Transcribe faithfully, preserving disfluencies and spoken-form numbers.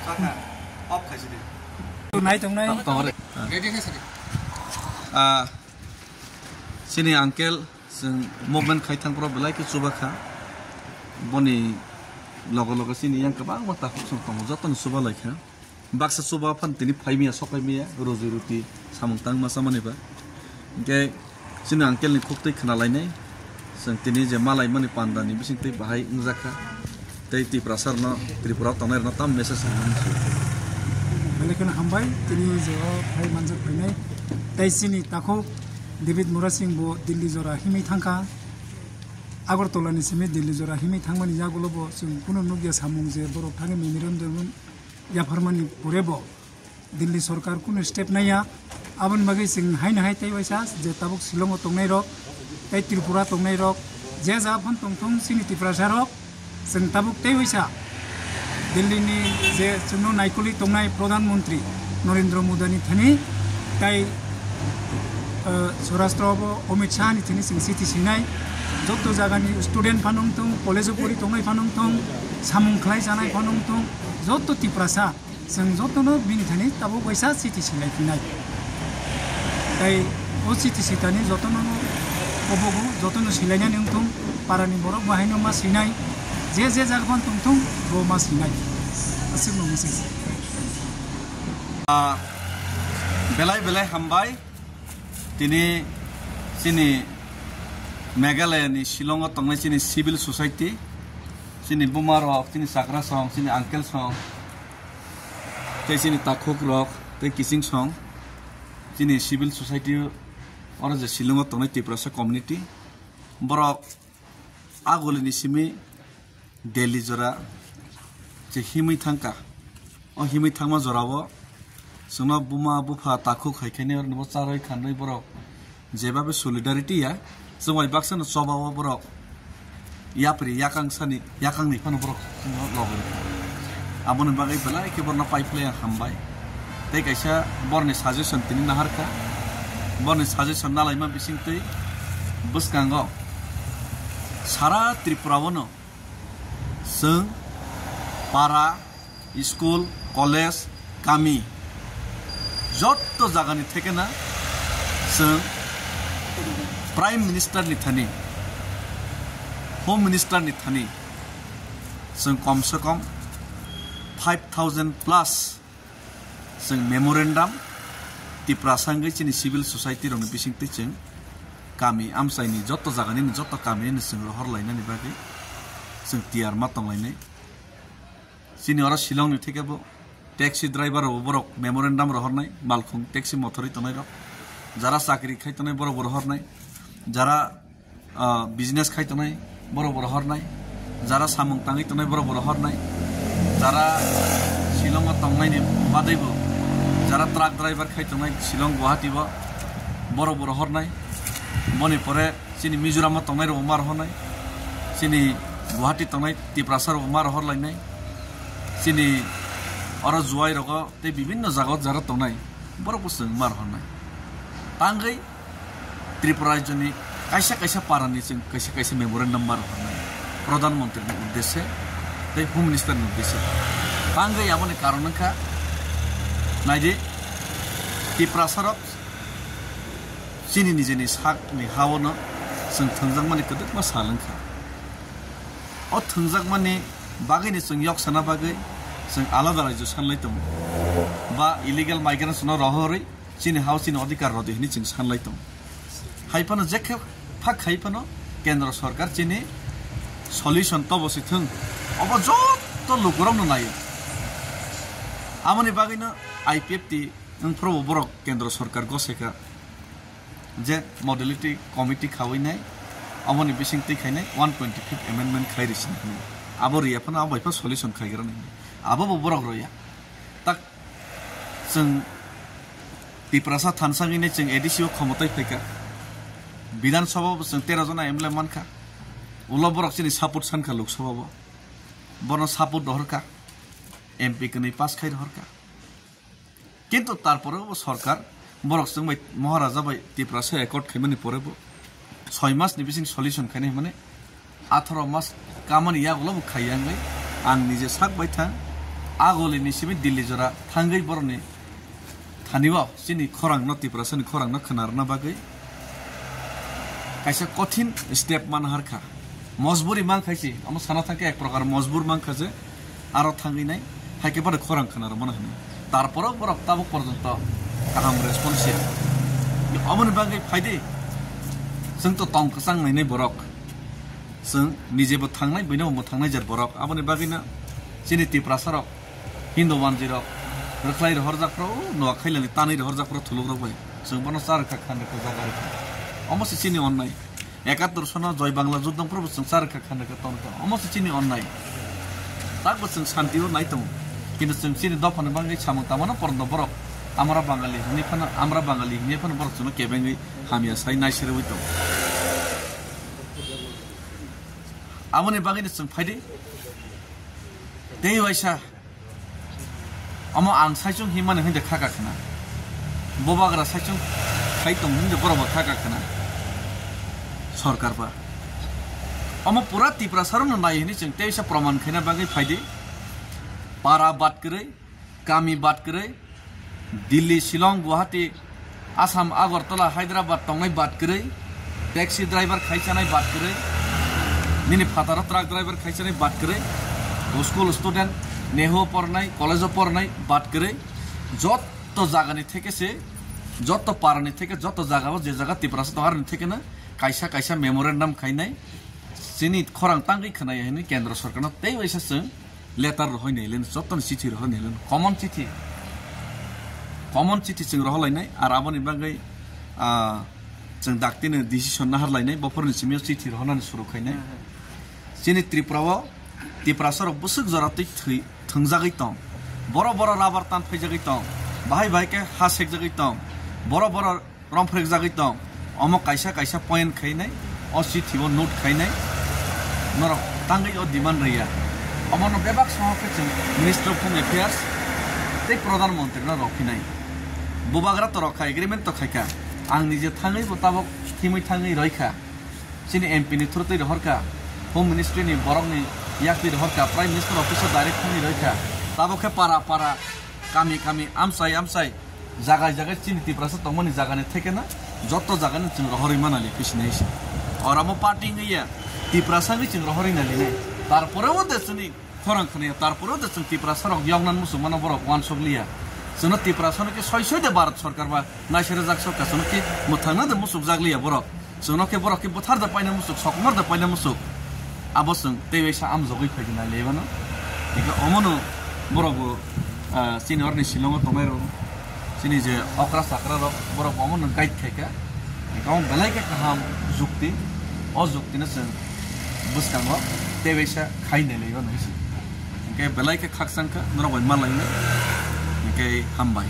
Off khaisi de. Nai tongnai. Tong, tong re. Ready khaisi de. Ah, sini uncle, sing movement khai thang pro belai ke chuba kha. Boni logo logo sini yang kwbangma takhuk song tongo, jotono chuba lai kha. Baksa chuba phan tini phai miya, sok phai miya, roji roti, samung tangma chamani ba. Hingke sini uncle ni khuk twi khna lainai. Sing tini je malai mani panda ni bising twi bahai wngjakha. Tei Tiprasa rokno, Tripura o tongnai rokno tam message rwmani se. Belai kheno hambai, tini je o phai manjak phainai. Tei chini takhuk David Murasing bo Delhi jora himwi thangkha. Agartala ni simi Delhi jora himwi thangmani yagulo bo chwng kunu nukya samung je borok thangwi memorandum yapharmani pore bo Delhi sorkar kunu step naiya. Aboni bagwi chwng haino hai tei waisa je tabuk Shillong o tongnai rok tei Tripura tongnai rok je jaga phano tongthung chini Tiprasa rok chwng tabuk tei waisa Delhi ni je chwngno naikolwi tongnai Pradhan Mantri Narendra Modi ni thani tei, eh, Swarashtra bo Amit Shah ni thani chwng chiti sinai joto jaga ni student phano wngthung, college o pori tongnai phano wngthung, samung khlai chanai phano wngthung, joto Tiprasa Chwng jotono bini thani tabuk waisa chiti silai phinai. Tei o chiti sitani jotono kobogo jotono silainani wngthung, parani borok bo haino ma sinai, je je jaga phano tongthung bo ma sinai. Aswkno message. Ah, belai belai hambai. Tini chini Meghalaya ni Shillong o tongnai chini civil society, chini buma rok, chini chakra song, chini uncle song, tei chini takhuk rok, tei kiching song, chini civil society oro je Shillong o tongnai Tiprasa community, borok agulini simi Delhi jora je himwi thangkha. O himwi thangma jorao chwngno buma bupha takhuk hai khainai oro bo charwi khanwi borok jebabe solidarity ya, chwng bai baksa no choba o borok yapri yakang sani yakang ni phano borok chwngno logi rwkha. Aboni bagwi belai khe borno pai phlai ang hambai. Tei kaisa borni suggestion tini naharkha. Borni suggestion nalaima bisingtwi bwskango sara Tripura o no chwng para, school, college, kami, jotto jagani thekena chwng Prime Minister ni thani, Home Minister ni thani chwng kom se kom five thousand plus chwng memorandum Tiprasa wngwi chini civil society rokni bisingtwi chwng kami amchaini jotto jaganini jotto kamini chwng rohor lainani bagwi chwng tiyar ma tonglainai. Chini oro Shillong ni theke bo taxi driver rok borok memorandum rohornai, malkhung taxi mothorwi tongnai rok, jara chakri khai tongnai borok bo rohornai, jara ah, business khai tongnai borok bo rohornai, jara samung tangwi tongnai borok bo rohornai, jara Shillong o tongnai ni badai bo, jara truck driver khai tongnai Shillong Guwahati bo borok bo rohornai, boni pore chini Mizoram o tongnai rok bo ma rohornai, chini Guwahati tongnai Tiprasa rok bo ma rohor lainai, chini oro Juai rogo tei bibinno jaga o jara tongnai borok bo chwng ma rohornai. Tangwi Tripura rajyoni kaisa kaisa parani chwng kaisa kaisa memorandum ma rwkha Pradhan Mantri ni uddeshe tei Home Minister ni uddeshe. Tangwi aboni karon wngkha, naidi, Tiprasa rok chini nijeni sakni ha-o no chwng thwngjakmani kwdwkma sal wngkha. O thwngjakmani bagwino chwng yok sana bagwi chwng alada rajyo sanlai tongo, ba illegal migrants no rohorwi chini ha-o chini odhikar rodi hwnwi chwng sanlai tongo. Hai phano je khe phak khai phano Kendra Sorkar chini solution tobo si thung, obo jotto lukurokno naio. Aboni bagwino I P F T wngphuru borok Kendra Sorkar goseka je modality committee khawi nai, aboni bising twi khainai one twenty fifth amendment khai risi hwnwi. Abo riya phano abo bai pha solution khaigra nai. Abo bo borok roya. Tak chwng Tiprasa thansangwi nai chwng A D C o khomotai phaikha. Bidhan Sabha bo chwng tero jona M L A mankha. Ulo borok chini support sankha Lok Sabha bo. Bono support rohorkha. M P kwnwi pass khai rohorkha. Kintu tarpore bo sorkar borok chwng bai Maharaja bai Tiprasa accord khaimani pore bo soi mas ni bising solution khainai hwnmani atharo mas kamani yagulo bo khaiya wngwi ang nije sak bai thang Agoli ni simi Delhi jora thangwi borokni thani o chini khorang no, Tiprasa ni khorang no khwnarna bagwi kaisa kothin step man harkha. Mojburi man khai si, amo sana thangkhe ek prokar mojbur man kha je aro thangwi nai, hai khe bono khorang khwnarwmano hwnwi. Tarporo borok tabuk porjonto kaham response ya. Omoni bagwi phaidi, chwng to tong kwchang nainai borok. Chwng nijebo thangnai, buino bo thangnai jar borok. Aboni bagwino chini Tiprasa rok, Hindu manjwi rok, rwkhlai rohorjak phro, Noakhai lani tanwi rohorjak phro thuluk rok bai. Chwng bono cha rwkha, khan rwkha, jaga rwkha. Omo se chini onnai. Ekattor sono Joy Bangla judong phro bo chwng cha rwkha, khan rwkha, ton rwkha. Omo se chini onnai. Takbo chwng shanti o nai tongo. Kintu chwng chini dophani bagwi samung tangmano porno borok. Amra Bangali hwnwi phano, amra Bangali hwnwi phano borok chwngno kebengwi hamya sai naiserwi tongo. Aboni bagwino chwng phaidi. Tei waisa omo ang saichung himani hwnde khaka khna. Bobagra saichung khai tong hwnde borok bo khaka khna. Sorkar ba. Omo pura Tiprasa rokno nai hwnwi chwng tei waisa proman khaina bagwi phaidi. Para bad kwrwi, kami bad kwrwi, Delhi, Shillong, Guwahati, Assam, Agartala, Hyderabad tongnai bad kwrwi, taxi driver khai chanai bad kwrwi, nini phataro truck driver khai chanai bad kwrwi, school student, neho pornai, college o pornai bad kwrwi, jotto jagani theke se, jotto parani theke, jotto jagao je jaga Tiprasa tong aroni theke no kaisa kaisa memorandum khainai, chini khorang tangwi khwnai hwnwi kendro sorkarno tei waisa chwng letter rohoi naileno, jottoni chithi rohoi naileno, common chithi, common chithi chwng roholainai. Ar aboni bagwi, ah, chwng daktino decision naharlainai, bophorni simi o chithi rohonani suru khainai. Chini Tripura o Tiprasa rok bwswk jora twi thwi thwngjagwi tong, boro boro rubber tan phaijagwi tong, bahai bahai khe ha sekjagwi tong, boro boro romphrekjagwi tong. Omo kaisa kaisa point khainai, o chithi o note khainai, norok tangwi o demand rwya. Omono bebak soho khe chwng Minister of Home Affairs tei Pradhan Mantri no rw phinai. Bubagra to rw kha, agreement to khai kha. Ang nije thangwi bo tabok thimwi thangwi roi kha. Chini M P ni through twi rohor kha, Home Ministry ni borok ni yak twi rohor kha, Prime Minister office o direct thangwi roi kha. Tabok khe para para, kami kami, amchai amchai, jagai jagai chini Tiprasa tongmani jagani theke na, jotto jagani chwng rohorwi manali khusi nai se. Oro omo party wngwi ya, Tiprasa wngwi chwng rohorwi nali nai. Tarpore o de chini khorang khwnaya, tarpore o de chwng Tiprasa rok yoknan muchung mano borok uansuk liya. Chwngno Tiprasa no khe soi soi de Bharat Sarkar ba naisere jak sarkar chwngno khe mwthangna de muchuk jak liya borok. Chwngno khe borok khe bwthar da paina muchuk, sokmar da paina muchuk. Abo chwng tei waisa amjogwi phaidi nai lebano. Hingkhe omono borok bo, ah, chini orni Shillong o tongnai rok, chini je okra chakra rok, borok bo omono guide khai kha. Hingkhe omo belai khe kaham jukti, o jukti no chwng bwskango tei waisa khai nai lebano hinwi se. Hingkhe belai khe khakchang kha, norok bai ma lainai. Hingkhe hambai.